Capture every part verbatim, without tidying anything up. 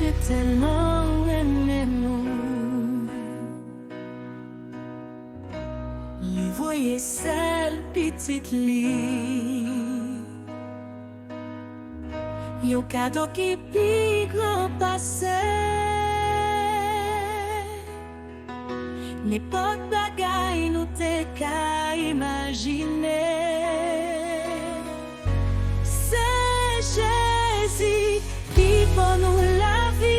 Bondye tèlman renmen nou, li voye sèl pitit li. Yon kado ki pi gran pase nenpòt bagay nou te ka imajine. Se Jezi ki ban nou lavi.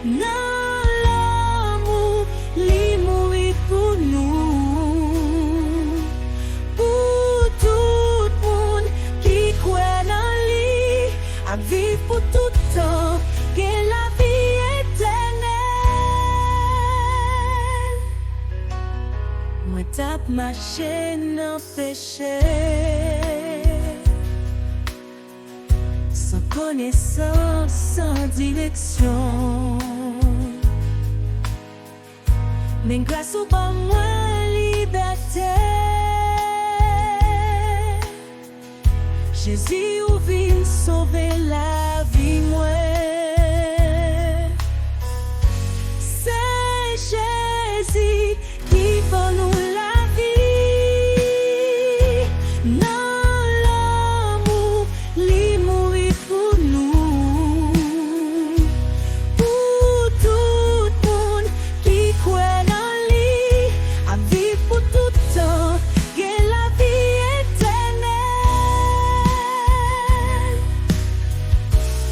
Nan lanmou, li mouri pou nou, pou tout moun ki kwè nan li ap viv pou tout tan, gen lavi etènèl. Mwen t ap mache nan peche, san konesans, san direksyon. Men gras ou ban mwen libète. Jezi, ou vin sove lavi mwen. Se Jezi ki ban nou lavi. Nan lanmou, li mouri pou nou, pou tout moun ki kwè nan li ap viv pou tout tan, gen lavi etènèl.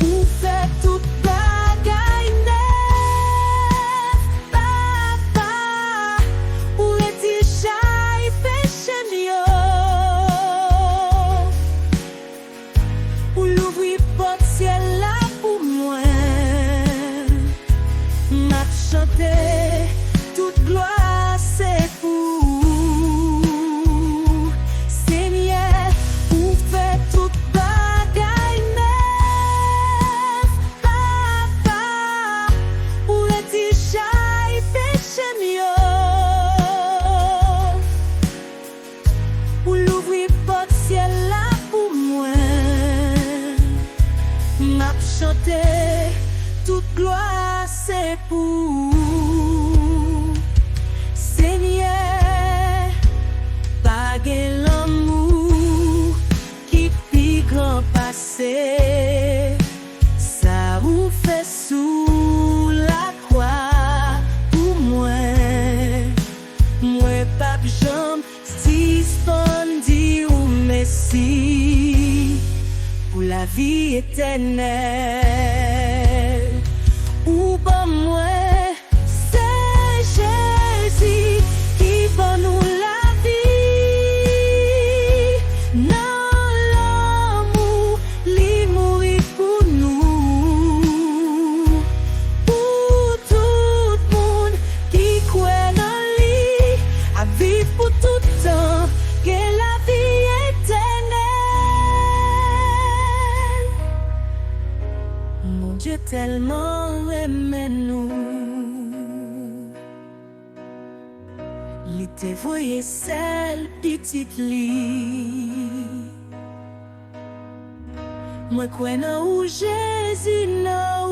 Ou fè tout bagay nèf, Papa. Ou redi chay peche m yo. Ou louvri pòt syèl la pou mwen. M ap chante, tout glwa se pou ou. Senyè, ou fè tout bagay nèf, Papa. Ou redi chay peche m yo. Ou louvri pòt syèl la pou mwen. M ap chante, tout glwa se pou ou. Senyè, pa gen lanmou ki pi gran pase sa ou fè sou lakwa pou mwen. Mwen p ap janm sispann di ou mèsi pou lavi etènèl. Ou ban mwen, se Jezi ki ban nou lavi. Nan lanmou, li mouri pou nou, pou tout moun ki kwè nan li ap viv pou tout tan, gen lavi etènèl. Bondye tèlman renmen nou, li te voye sèl pitit li. Mwen kwè nan ou, Jezi, nan